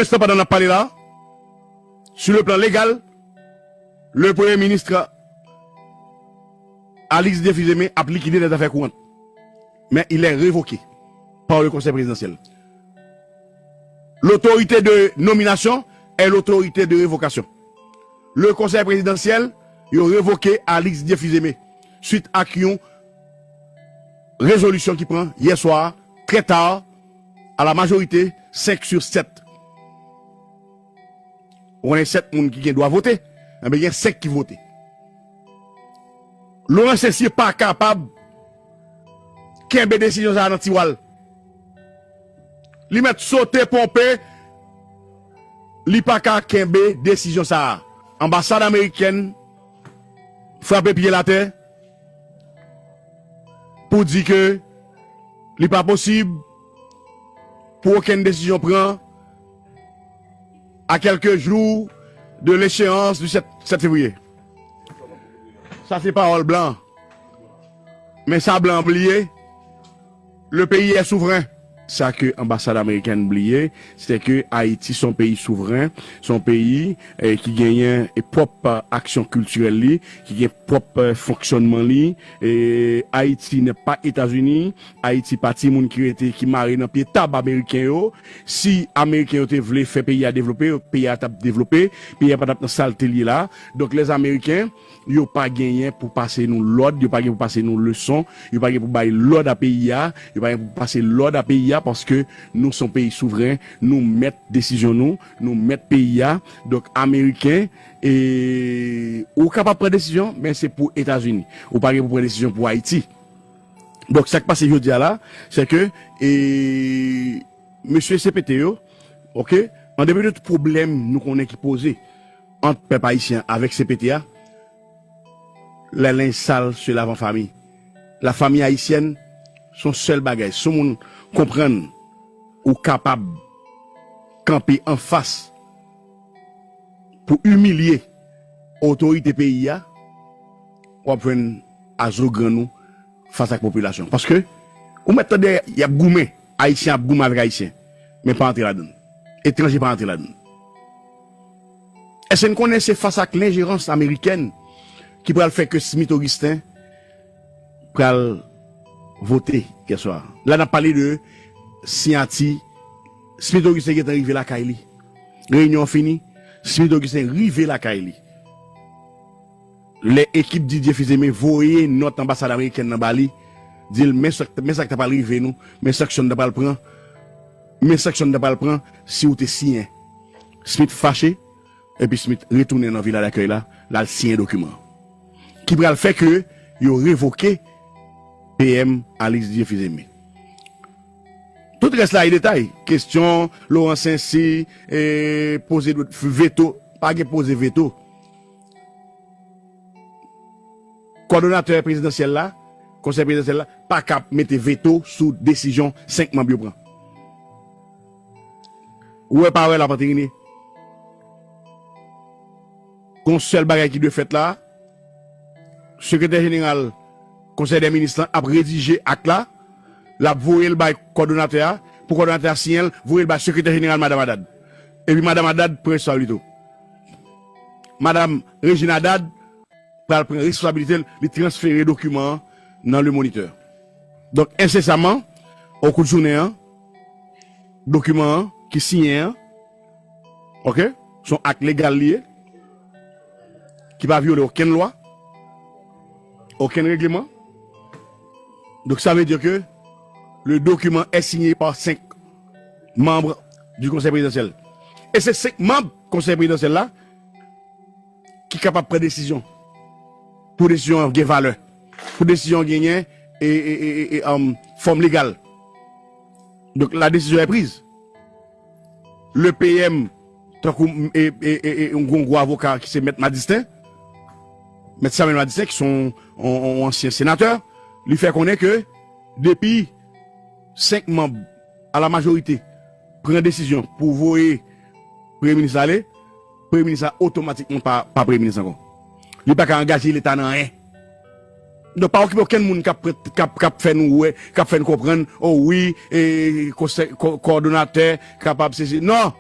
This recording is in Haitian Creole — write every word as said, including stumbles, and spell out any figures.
Enstan pandan n ap pale la, sur le plan légal, le Premier ministre Alix Dieuphizeme ap likide nan zafè kourant. Mais il est révoqué par le Conseil présidentiel. L'autorité de nomination est l'autorité de révocation. Le Conseil présidentiel, yo revoke Alix Dieuphizeme suit ak yon rezolisyon ki pran yè swa, très tard, à la majorité, cinq sur sept. Ou konnen sèt moun ki gen dwa vote, enben gen senk ki vote. Laurent Saint-Cyr pa kapab kenbe desizyon sa a nan tiwa l. Li mèt sote ponpe, li pa ka kenbe desizyon sa a. Anbasad amerikèn frape pye l atè pou di ke li pa posib pou okenn desizyon pran à quelques jours de l'échéance du sept, sept février. Sa se pawòl blan. Men sa blan an bliye, le pays est souverain. Sa ke anbasad amerikèn bliye, se ke Ayiti se yon peyi souvren, se yon peyi eh, ki genyen eh, pwòp eh, aksyon kiltirèl li, ki gen pwòp eh, fonksyònman li. Eh, Ayiti n'est pas États-Unis. Ayiti pa timoun ki rete, ki mare nan pye tab ameriken yo. Si ameriken yo te vle fè peyi a devlope, peyi a t ap devlope, peyi a pa t ap nan salte l ye la. Donk, lèzameriken, yo pa genyen pou pase nou lòd, yo pa gen pou pase nou leson, yo pa gen pou bay lòd a peyi a, yo pa gen pou pase lòd a peyi a, paske nou se yon peyi souvren, nou mèt desizyon nou, nou mèt peyi a. Donk, ameriken, e, ou kapab pran desizyon, men se pou Etazini. Ou pa gen pou pran desizyon pou Ayiti. Donk, sa k pase jodi a la, se ke, e, mesye C P T yo, oke, an depi de tout pwoblèm nou konnen ki poze ant pèp ayisyen avèk C P T a, les linges sales se lavent en famille. Lafanmi ayisyèn, se yon sèl bagay. Si yon moun konprann ou kapab kanpe anfas pou imilye otorite peyi a, w ap jwenn a zo grenn ou fas ak popilasyon. Paske, ou mèt tande y ap goumen, Ayisyen ap goumen avèk Ayisyen, men pa antre ladann. Etranje pa antre ladann. Èske n konnen se fas ak lenjerans amerikèn ki pral fè ke Smith Augustin pral vote yè swa? La n ap pale de siyati. Smith Augustin gentan rive lakay li. Reyinyon an fini, Smith Augustin rive lakay li. Lè ekip Didier Fils-Aimé voye nòt anbasad amerikèn nan ba li, di l, men sa, men sa k ta pral rive nou, men sanksyon n ta pral pran, men sanksyon n ta pral pran si w te siyen. Smith fache, epi Smith retounen nan vila dakèy la, l al siyen dokiman an. Ki pral fè ke yo revoke P M Alix Didier Fils-Aimé. Tout rès la e detay. Kesyon, Laurent Saint-Cyr, e, poze veto, pa gen poze veto. Kòdonatè prezidansyèl la, konsèy prezidansyèl la, pa ka mete veto sou desizyon senk manm yo pran. Ou wè pa wè l ap anterine. Gon sèl bagay ki dwe fèt la, sekretè jeneral konsèy dè minis lan ap redije ak la, l ap voye l bay kòdonatè a, pou kòdonatè a siyen l, voye l bay sekretè jeneral madanm Haddad. Epi madanm Haddad pran responsabilite w. Madanm Régine Haddad pral pran responsabilite l, li transfere dokiman an nan Le Moniteur. Donk, ensesaman, o kou de jounen an, dokiman an ki siyen an, oke, se yon ak legal li ye, ki pa vyole okenn lwa, okenn regleman. Donk, sa vle di ke le document est signé par cinq membres du Conseil présidentiel. E se senk manm Konsèy Prezidansyèl la ki kapab pran desizyon pou desizyon an gen valè, pou desizyon an genyen e, e, e, e, e, um, fòm legal. Donk, la décision est prise. Le P M, tankou, e, e, e, e, yon gwo avoka ki se Mèt Madistin, Mèt Samuel Madistin, ki se yon, yon, yon ansyen senatè, li fè konnen ke depi senk manm a la majorite pran desizyon pou voye premye minis la ale, premye minis la otomatikman pa, pa premye minis ankò. Li pa ka angaje Leta nan anyen. Donk, pa okipe okenn moun k ap, k ap, k ap fè nou wè, k ap fè n konprann, o wi, e, konsèy, kò-, kòdonatè kapab sezi. Non!